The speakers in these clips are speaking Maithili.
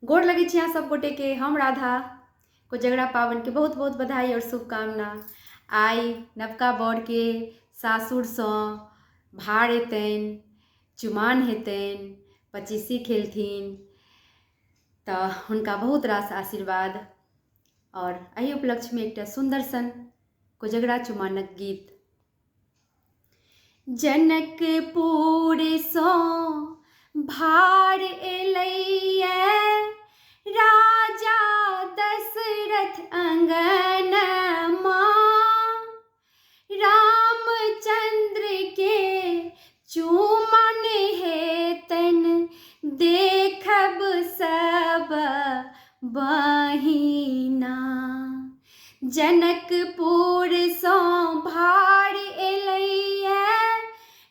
गोर लगै छी अहाँ सब गोटेके। हम राधा। कोजगरा पाबनिके बहुत बहुत बधाई और शुभकामना। आइ नवका बरके सासुरसँ भार एतनि, चुमान हेतनि, पचीसी खेलथिन, तऽ हुनका बहुत रास आशीर्वाद। आओर एहि उपलक्ष्यमे एकटा सुन्दर सन कोजगरा चुमानक गीत। जनकपुरसँ भार एलैया राजा दशरथ अङ्गनमा, रामचन्द्र के चुमन हेतनि देखब सब बहिना। जनकपुरसँ भार एलैया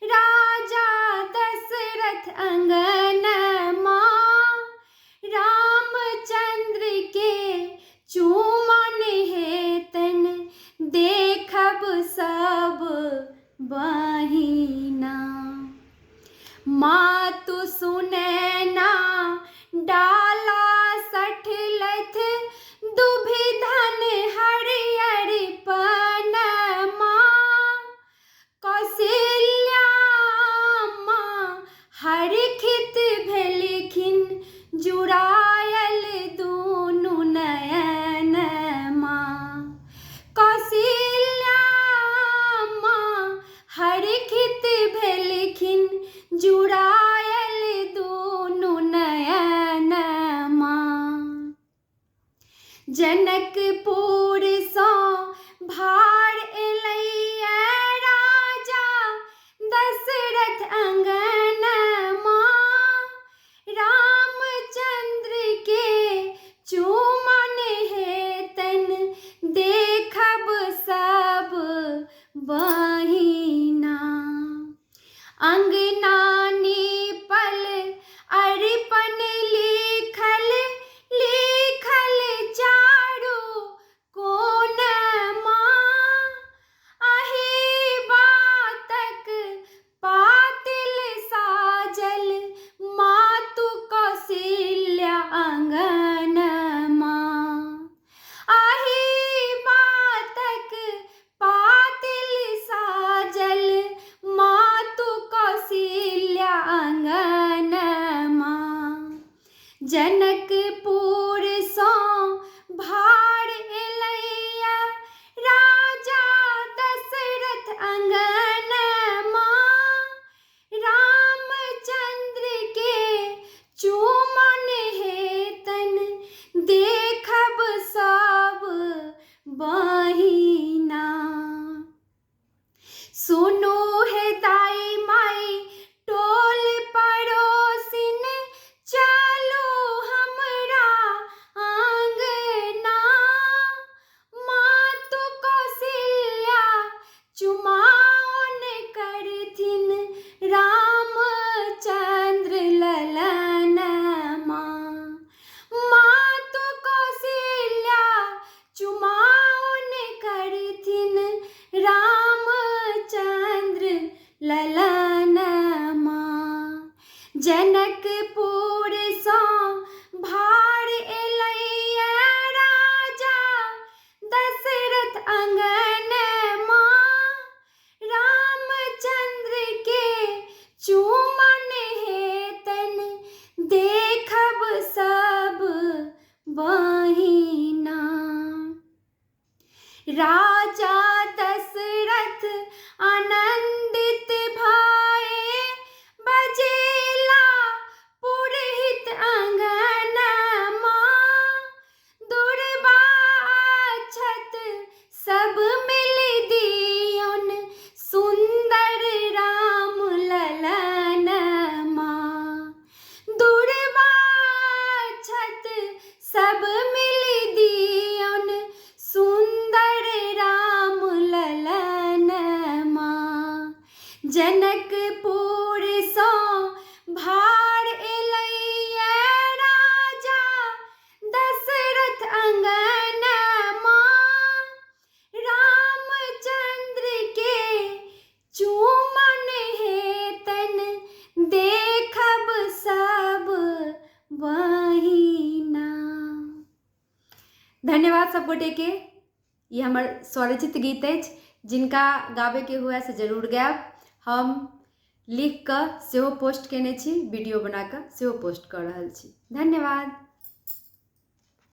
राजा दशरथ अङ्गनमा, रामचन्द्र के चुमन हेतनि देखब सब बहिना। मातु सुनैना डाला सठलथि दुभिधन हरियर पनमा, कौशल्या माँ हरखित भेलखिन जुड़ायल दुनू नयनमा। कौशल्या माँ हरखित भेलखिन जुड़ायल दुनू नयनमा। जनकपुरसँ भार एलैया राजा दशरथ अङ्गनमा, रामचन्द्र के चुमन हेतनि देखब सब बहिना। अङ्गना नीपल अरिपन लिखल लिखल चारू कोनमा, अही बातक पातिल साजल मातु कौशल्या अङ्गनमा। अही बातक पातिल साजल मातु कौशल्या अङ्गनमा। जनकपुरसँ भार एलैया राजा दशरथ अङ्गनमा, रामचन्द्र के चुमन हेतनि देखब सब बहिना। सुनू हे दाइ माइ टोल पड़ोसिन चलू हमरा अङ्गना, धन्यवाद सब गोटेके। ई हमर स्वरचित गीत अछि, जिनका गाबैके हुए से जरूर गायब। हम लिख कऽ सेहो पोस्ट केने छी, वीडियो बना कऽ सेहो पोस्ट कऽ रहल छी। धन्यवाद।